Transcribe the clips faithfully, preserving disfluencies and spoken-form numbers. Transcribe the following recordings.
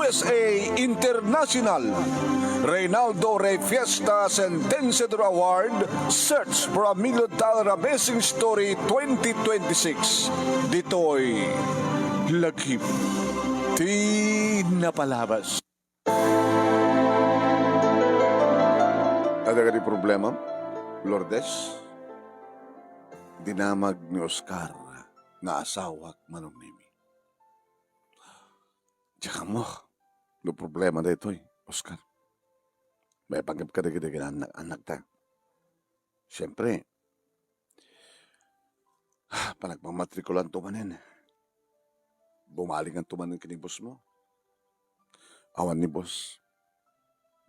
S A International Reynaldo Rey Fiesta Sentenciador Award. Search for a Million Dollar Amazing Story twenty twenty-six. Ditoy lagip ti napalabas. Adda kadi problema, Lourdes? Dinamag ni Oscar nga asawak, Manong Mimi. Diak ammo no problema daytoy, Oscar. Maipanggep ka dagiti anak-annakta. Siempre, panagmamatrikulanto manen. Bumalinganto manen ken ni boss mo. Awan ni boss.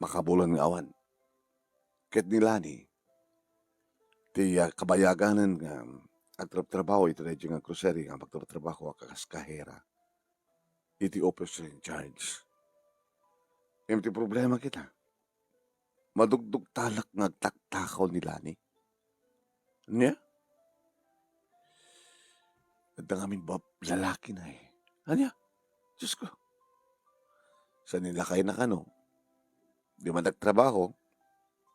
Makabulan nga awan. Ket ni Lani, ti, ah, kabayaganen nga agtrabtrabaho iti daydiay nga grocery nga pagtrabtrabaho a kas kahera iti officer in charge. Ngem ti problema kita, madugdugtalak nga agtaktakaw ni Lani. Ania? Adda ngamin bab-, lalaki na eh. Ania? Diyos ko. Sa nilakay na kano, di man nagtrabaho,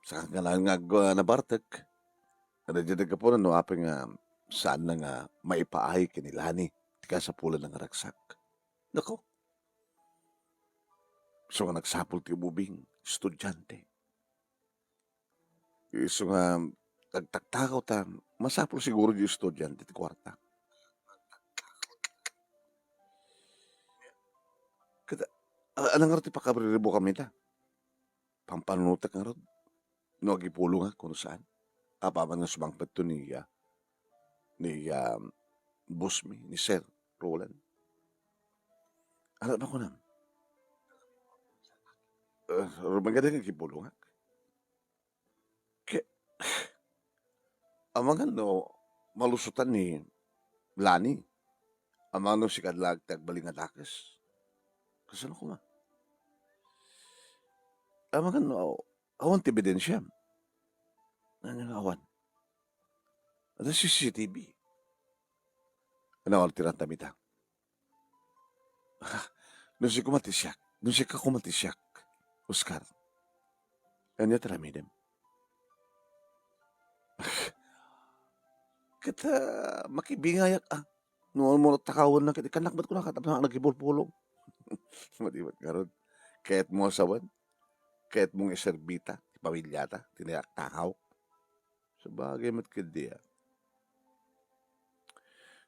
saka nga lang nga ag-, nabartek. Ano dyan nagkapunan no apay nga saan na nga maipaay ken ni Lani, ti kasapulan na nga ragsak. Nako. So nga nagsapul ti ubing, estudyante. Isu nga agtaktakaw ta, masapul siguro di estudyante ti kuarta. Ket, a-, ano nga ti pakariribukam ita? Pampanunotek ngarud no agipulongak kuno saan? Apaman nga sumangpetto ni, ah, ni, ah, boss mi, ni Sir Roland. Ano ba kunam? Eh, rumeng kadi nga agipulongak? Ke-, amangan no malusotan ni Lani. Amangan no sika laeng ti agbalin nga dakes. Kasano koma? Amangan no awan ti ebidensiam. Ania nga awan? Adda C C T V. Ano, alternate ita? Ah, no sika koma ti siak, no sika koma ti siak, Oscar. Ania ti aramidem? Ket, ah, makibingayak, ah. No, no, takawan na ket, ikkannak met kunana, tapno nagipulpulong. Madi met ngarud. Kayatmo a sawen? Kayatmo nga iserbita ti pamiliata, ti nagtaktakaw? Sabagay met ketdi, ah.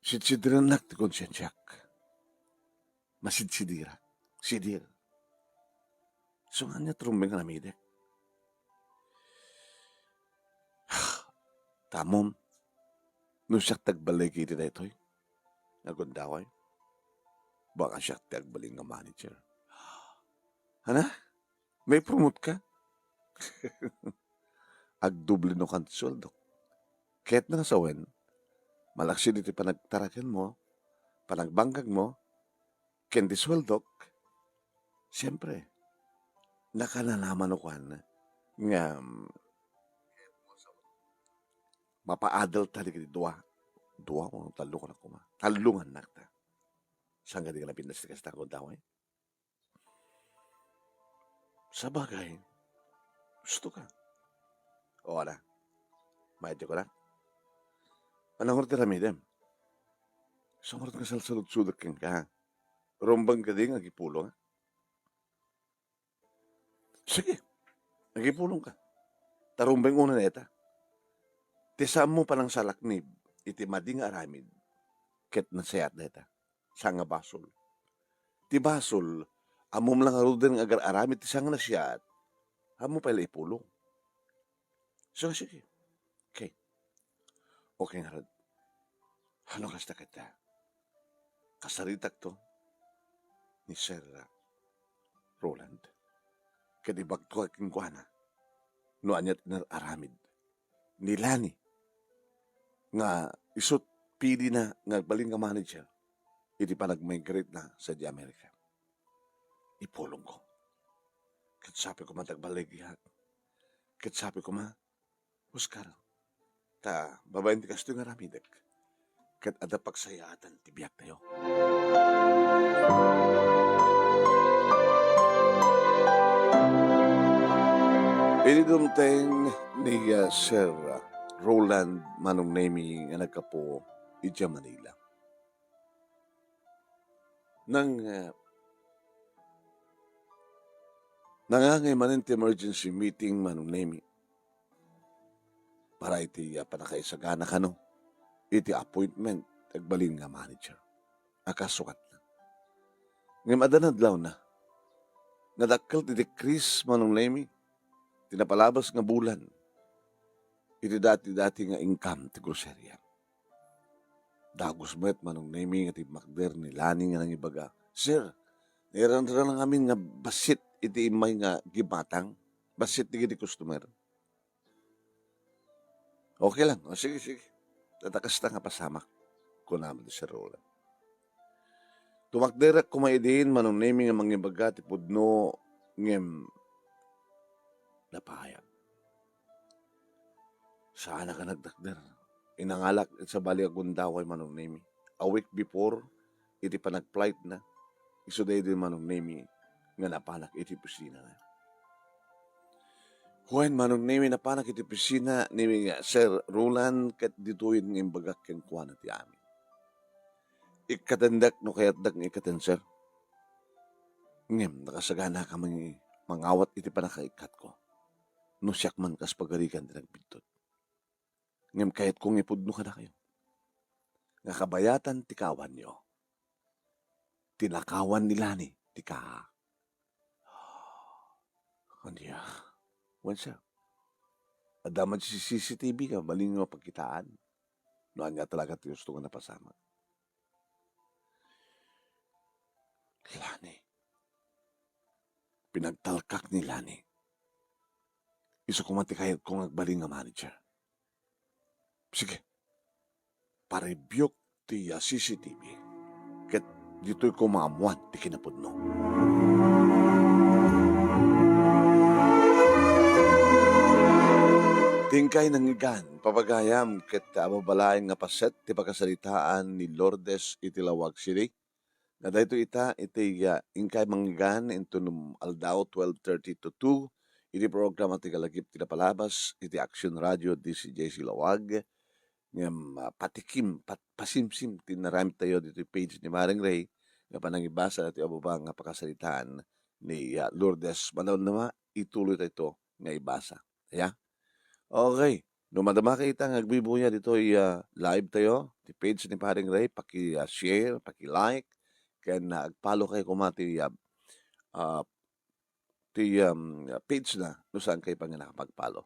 Sidsidirennak ti konsiensiak. Masidsidirak. Sidir. Isu nga ania ti rumbeng nga aramidek? Tamom, no siak ti agballeg iti daytoy nga gundaway, baka siak ti agbalin nga manager. Ana? Maipromote ka? Agdoble no kan ti sueldok. Ket nga sawen, malaksid iti panagtarakenmo, panagbangkagmo, ken ti sueldok, siempre, nakananaman no kuan nga, mm, mapaadal ta dagiti dua. Dua wenno tallo kunak koma. Tallo nga annakta. Saan kadi nga napintas ti kasta, gundaway? Sabagay, gusto ka. O, ala. Maedyo ka na. Anang ti aramidem? Sumurot nga salsaludsodek kenka. Rumbeng kadi nga agipulong, ah? Sige, agipulong ka. Ta rumbeng unay dayta. Ti saanmo panangsalaknib iti madi nga aramid, ket nasayaat dayta. Saan nga basol. Ti basol, ammom la ngaruden nga agar-aramid ti saan nga nasayaat, ammo pay la ipulong. So, sige. Okay. Okay ngarud. Ano kasta kayta? Kasaritakto ni Sir Roland. Ket ibagto kenkuana no ania ti inar-aramid ni Lani nga isut' pilina nga agbalin nga manager iti panagmigrate na sadiay Amerika. Ipulongko. Ket sapay koma ti agballigiak. Ket sapay koma, Oscar, ta babaen ti kastoy nga aramidek, ket adda pagsayaatan ti biagtayo. Idi dumteng ni, ah, Sir Roland Manong Nemi nga naggapu idiay Manila, nang, ah, nangangay manen ti emergency meeting, Manong Nemi, para iti, ah, pannakaisagana kano iti appointment ti agbalin nga manager a kasukatna. Ngem adda nadlawna, nadakkel ti decrease, Manong Nemi, ti napalabas nga bulan iti dati-dati nga income ti groceria. Dagus met, Manong Nemi, nga timmakder ni Lani nga nangibaga, "Sir, nairanran ngamin nga bassit iti immay nga gimatang, bassit dagiti customer." "Okay lang. O, sige, sige. Adda kasta nga pasamak," kuna met ni Sir Roland. Tumakderek koma idin, Manong Nemi, nga mangibaga ti pudno, ngem napaayag. Saanak a nagtakder. Inangalak iti sabali a gundaway, Manong Nemi. A week before, iti panagflightna, isu daydi, Manong Nemi, nga napanak iti opisinana. Wen, Manong Nemi, napanak iti opisina ni Sir Roland, ket ditoyen nga imbagak kenkuana ti amin. Ikkatendek no kayatdek nga ikkaten, sir. Ngem nakasaganaka nga mangawat iti pannakaikkatko no siak man kas pagarigan ti nagbiddut. Ngem kayatko nga ipudno kadakayo nga kabayatan ti kaawanyo, ti nakawan ni Lani ti kaa. Ania? Wen, sir. Adda met C C T V nga mabalin nga mapagkitaan no ania talaga ti husto nga napasamak. Lani. Pinagtalkak ni Lani. Isu koma ti kayatko nga agbalin nga manager. Sige. Pareviewk ti, ah, C C T V. Ket ditoy koma ammoan ti kinapudno. Ti inkay nangngegan, papagayam, ket ababain nga paset ti pakasaritaan ni Lourdes iti Laoag City. Nga daytoy ita iti, ah, inkay mangngegana inton aldaw twelve thirty to two iti programa ti Kalagip ti Napalabas iti Action Radio D C J C Laoag. Ngem, ah, patikim, pat-, pasimsim ti inaramidtayo ditoy page ni Maring Ray nga panangibasa ditoy a baba nga pakasaritaan ni, ah, Lourdes. Manaw-, nama, ituloytayo nga ibasa. Aya? Okay. No madamaka ita nga agbubuya ditoy, ah, live tayo, ti page ni Paring Ray, paki, ah, share, paki like, ken, ah, ag-follow kayo koma ti, ah, ah, ti, um, page na, no saan kayo pa nga nakapag-follow.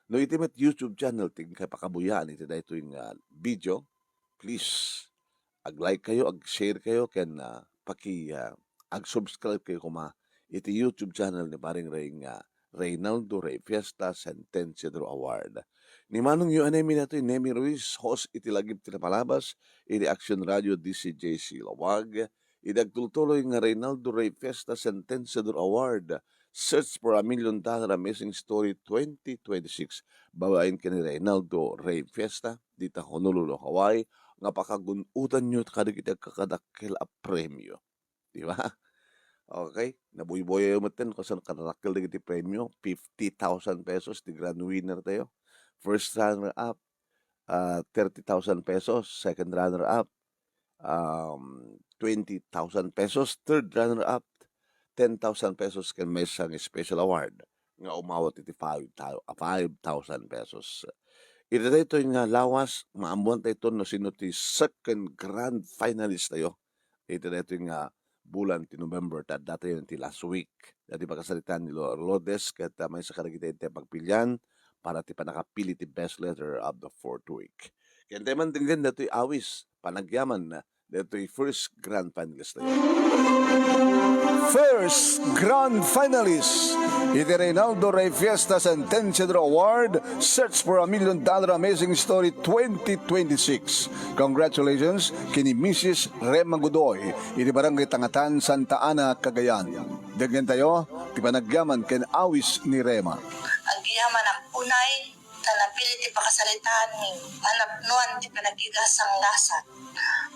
No iti met YouTube channel, ti inkay pakabuyaan iti daytoy nga video, please, ag-like kayo, ag-share kayo, ken, ah, paki, ah, ag-subscribe kayo koma iti YouTube channel ni Paring Ray nga Reynaldo Rey Fiesta Sentenciador Award. Ni Manong U N M daytoy, Nemi Ruiz, host iti Lagip ti Napalabas, iti Action Radio D C J C Laoag, iti agtultuloy nga Reynaldo Rey Fiesta Sentenciador Award, Search for a Million Dollar Amazing Story twenty twenty-six, babaen ken ni Reynaldo Rey Fiesta, dita Honolulu, Hawaii, nga pakagun-otanyo kadagiti agkakadakkel a premio. Di ba? Okay? Nabuybuyayo metten, kasano kadakkel dagiti premio, fifty thousand pesos ti grand winner tayo. First runner up, ah, thirty thousand pesos. Second runner up, um, twenty thousand pesos. Third runner up, ten thousand pesos ken maysa nga special award nga umawat iti five thou-, ah, five thousand pesos. Iti daytoy nga lawas, maammuan tayo no sino ti second grand finalist tayo. Iti daytoy nga bulan ti November, ta adda tayo ti last week. Dati pakasaritaan ni Lo-, Lourdes, ket, ah, maysa kadagiti intay pagpilian para ti pannakapili ti best letter of the fourth week. Ken tayo man denggen datoy awis, panagyaman, datoy first grand finalist tayo. First grand finalist, iti Reynaldo Rey Fiesta Sentenciador Award, Search for a Million Dollar Amazing Story twenty twenty-six. Congratulations ken ni Missus Rema Godoy, iti Barangay Tangatan, Santa Ana, Cagayan. Denggen tayo ti panagyaman ken awis ni Rema. Agyamanak unay, ta napili ti pakasaritaan nga napnuan ti panagkigasanggasat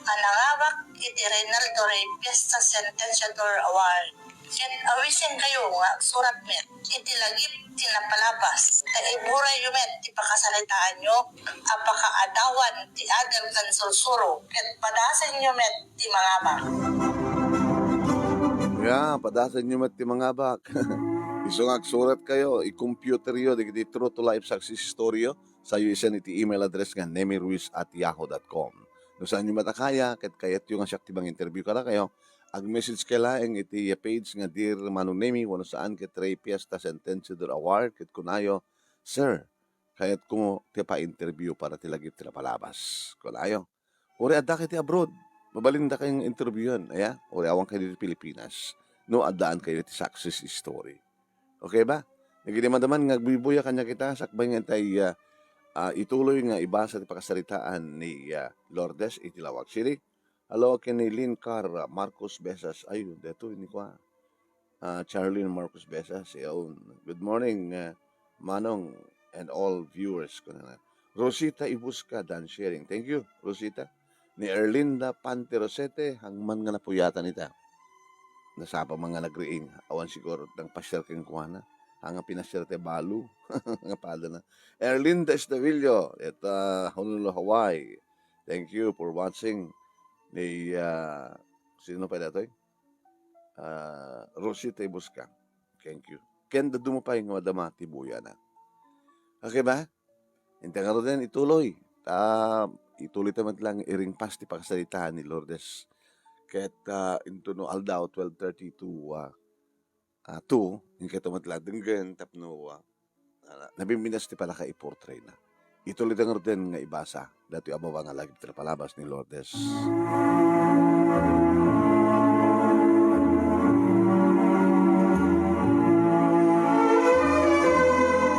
a nangabak iti Reynaldo Rey Fiesta Sentenciador Award. Ket awisenkayo nga agsurat met iti lagip ti napalabas, ta iburayyo met ti pakasaritaanyo a pakaadawan ti adal ken sursuro, ket padasenyo met ti mangabak. Ya, padasenyo met ti mangabak. Isu nga agsuratkayo, i-computeryo dagiti true to life success story-yo, sayo isend iti email address nga nemiruiz at yahoo dot com. No saanyo met a kaya, ket kayatyo nga siak ti manginterview kadakayo, ag-message kay laeng iti page nga Dear Manong Nemi, wenno saan ket Rey Fiesta Sentenciador Award, ket kunayo, "Sir, kayatko ti pa-interview para ti lagip ti napalabas." Kunayo. Uray adda kayo ti abroad, mabalinda kayong interviewan, aya? Uray awan kayo dito Pilipinas. No, addaan kayo ti success story. Okay ba? Nagidimadaman nga agbuybuya kanya kita, sakbay nga tay, ah, ah, ituloy nga ibasa ti pakasaritaan ni, ah, Lourdes iti Laoag City. Hello, ken ni Lynn Carr, Marcos Besas. Ay, detoy ni kua. Ah, Charlene Marcos Besas, yaon. Good morning, ah, Manong and all viewers, kunana. Rosita Ibusca, done sharing. Thank you, Rosita. Ni Erlinda Pante Rosete, hangman nga napuyatan ita. Nasapa man nga nagriing. Awan siguro nang pasiar kenkuana. Hanga pinasiar ti balu. Nga pada na. Erlinda Estavillo, ita Honolulu, Hawaii. Thank you for watching. Ni, ah, sino pa datoy? Ah, Rosita Ibusca. Thank you. Ken dadduma pay nga madama ti buyana. Okay ba? Inta ngaruden ituloy. Ta ituloy ta met lang iringpas ti pakasaritaan ni Lourdes. Ket, ah, intono aldaw twelve thirty to, ah, ah, two, inka met lang denggen tapno, ah, ah, nabimbinas ti panakaiportrayna. Ituloy ta ngaruden nga ibasa datoy a baba nga lagip ti napalabas ni Lourdes.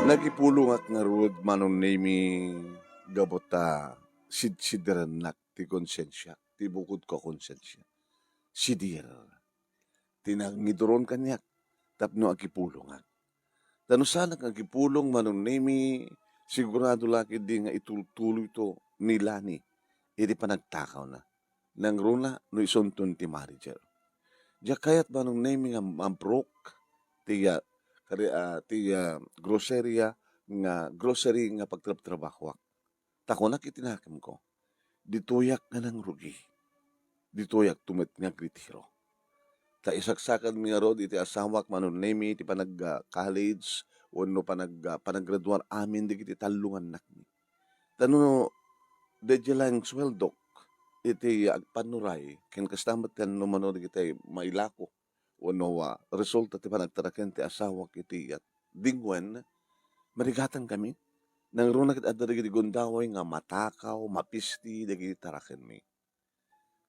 Nagipulongak ngarud, Manong Nemi, gapu ta sidsidirennak ti konsensiak, ti bukodko a konsensia. Sidir ti nangiduron kaniak tapno agipulongak. Ta no saanak nga agipulong, Manong Nemi, sigurado la ketdi nga itultuloyto ni Lani iti panagtakawna. Nangruna no isunton ti manager. Diak kayat, Manong Nemi, nga mabrok ti, ah, kari-, ah, ti, ah, groceria nga, grocery nga pagtrabtrabahoak. Ta kunak iti nakemko, "Ditoyak nga nangrugi. Ditoyak to met nga agritiro." Ta isaksakadmi ngarud iti asawak, Manong Nemi, ti panag-, ah, college wenno panag-, ah, panaggraduar amin dagiti tallongannakmi. Ta no daydiay laeng sueldok iti agpannuray, ken kasta met ken no mano dagiti mailako wenno, ah, resulta ti panagtaraken ti asawak iti, ah, dingwen, marigatangkami. Nangruna ket adda dagiti gundaway nga matakaw, mapisti dagiti tarakenmi.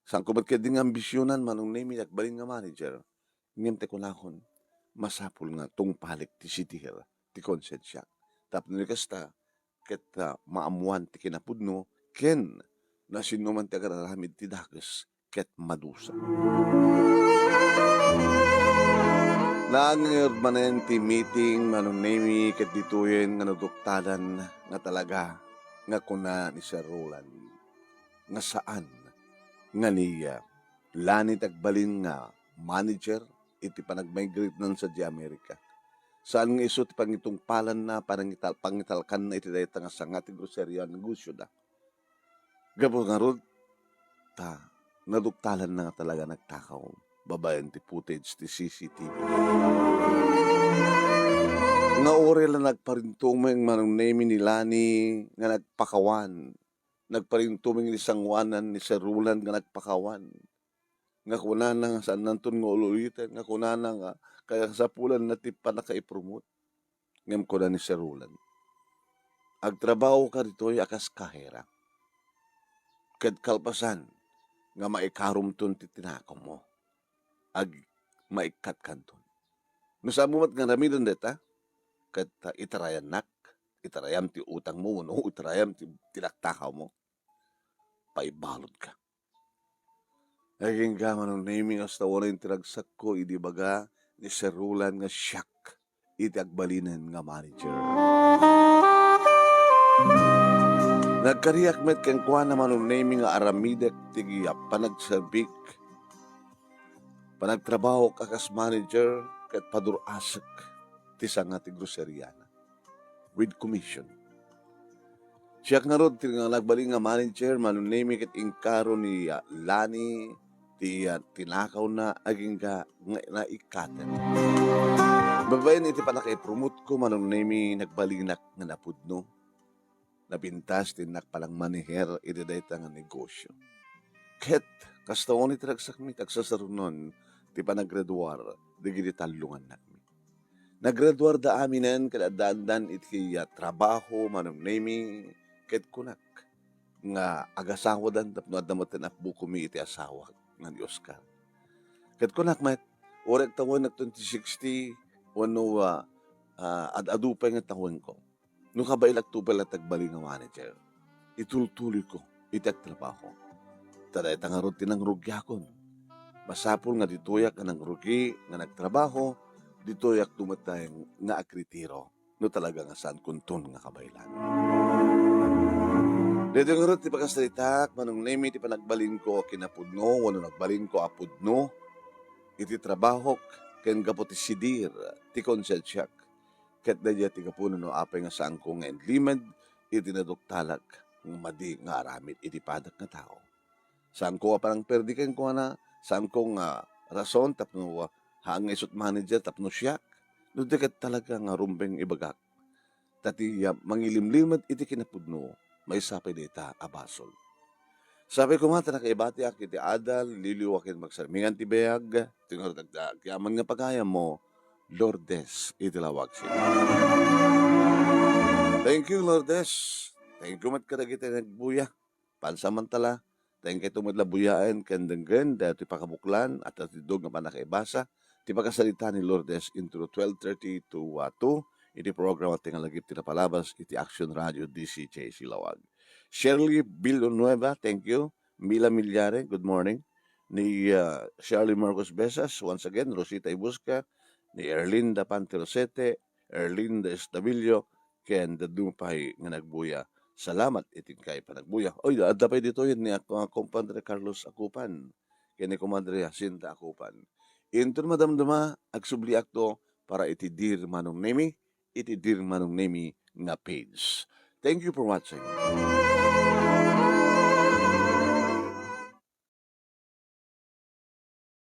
Saanko met ketdi nga ambisionan, Manong Nemi, ti agbalin nga manager. Ngem ti kunakon, masapul nga tungpalek ti sidir ti konsensiak. Tapno ni kasta, ket, ah, maammoan ti kinapudno, ken no sianno man ti agar-aramid ti dakes ket madusa. Naangerud manen ti meeting, Manong Nemi, ket ditoyen nga naduktalan nga talaga nga kuna ni Sir Roland nga saan nga ni, ah, Lani ti agbalin nga manager iti panagmigrate-nan sadiay Amerika. Saan nga isu ti pangitungpalanna, panangital-, pangitalkanna iti dayta nga sanga ti groceria a negosyoda. Gapu ngarud, ta naduktalanna nga talaga nagtakaw babaen ti footage ti C C T V. Nga uray la nagparintumeng, Manong Nemi, ni Lani nga nagpakawan, nagparintumeng ni sangoanan ni Sir Roland nga nagpakawan. Nga kunana nga saannanton nga ul-uliten, nga kunana nga kasapulanna ti pannakaiprumot. Ngem kuna ni Sir Roland, "Agtrabahoka ditoy a kas kahera. Ket kalpasan nga maikarumton ti tinakawmo, ag-, maikkankanton. No saanmo met nga aramiden dayta, ket itarayannak, itarayam ti utangmo, wenno itarayam ti, ti nagtakawmo, paibaludka." Agingga, Manong Nemi, nga astawanen ti ragsakko idi ibaga ni Sir Roland nga siak iti agbalinen nga manager. Nagkariak met kenkuana, Manong Nemi, nga aramidek ti panagserbik Panagtrabahok a kas manager ket padur-asek ti sanga ti groseriana with commission. Siak ngarud ti nga nagbalin nga manager, Manong Nemy, ket inkaro ni, ah, Lani ti, ah, tinakawna agingga nga naikkaten. Babaen iti panakaipromotko, Manong Nemy, nagbalinak nga napudno. Napintas ti innak panagmaniher iti dayta nga negosio. Ket kasta unay ti ragsakmi, agsasarunon ti panaggraduar dagiti tallongannakmi. Naggraduarda aminen ket addaandan iti, ah, trabaho, Manong Nemy, ket kunak nga agasawadan tapno adda met ti appokomi iti asawak nga ni Oscar. Ket kunak met, uray agtawennak twenty sixty, wenno, ah, ah, ad-adu pay nga tawenko. No kabaelakto pay latta agbalin nga manager, itultuloyko iti agtrabaho. Ta dayta ngarud ti nangrugiakon. Masapul nga ditoyak a nangrugi nga nagtrabaho, ditoyakto met laeng nga agretiro no talaga nga saankonton nga kabaelan. Daytoy ngarud ti pakasaritaak, Manong Nemy, ti panagbalinko a kinapudno wenno nagbalinko a pudno iti trabahok ken gapu ti sidir ti konsensiak. Ket daydiay ti gapuna no apay nga saanko nga inlimed iti naduktalak nga madi nga aramid iti padak nga tao. Saanko a panangperdi kenkuana, saanko nga rason tapno, ah, haan nga isut' manager tapno siak, no di ket talaga nga rumbeng ibagak. Ta ti, ah, mangilimlimed iti kinapudno, maysa pay dayta a basol. Sapay koma ta nakaibatiak iti adal, liliwa ken magsarmingan ti biag, ti ngarud agyaman nga pagayammo, Lourdes iti Laoag City. Thank you, Lourdes. Thank you met kadagiti nagbuya. Pansamantala, thank you met la buyaen ken denggen daytoy pakabuklan a tatindog nga pannakaibasa ti pakasarita ni Lourdes inton twelve thirty to, ah, two iti programa ti Ngalagip ti Napalabas iti Action Radio D C J C Laoag. Shirley Villanueva, thank you. Mila Millares, good morning. Ni, ah, Shirley Marcos Besas, once again, Rosita Ibusca, ni Erlinda Panterosete, Erlinda Estabillo, ken dadduma pay nga nagbuya. Salamat iti inkay panagbuya. Oy, adda pay ditoy ni ak-, ah, Compadre Carlos Acupan, ken ni Comadre Jacinta Acupan. Inton madamdama, agsubliakto para iti Dear Manong Nemy, iti Dear Manong Nemy nga page. Thank you for watching.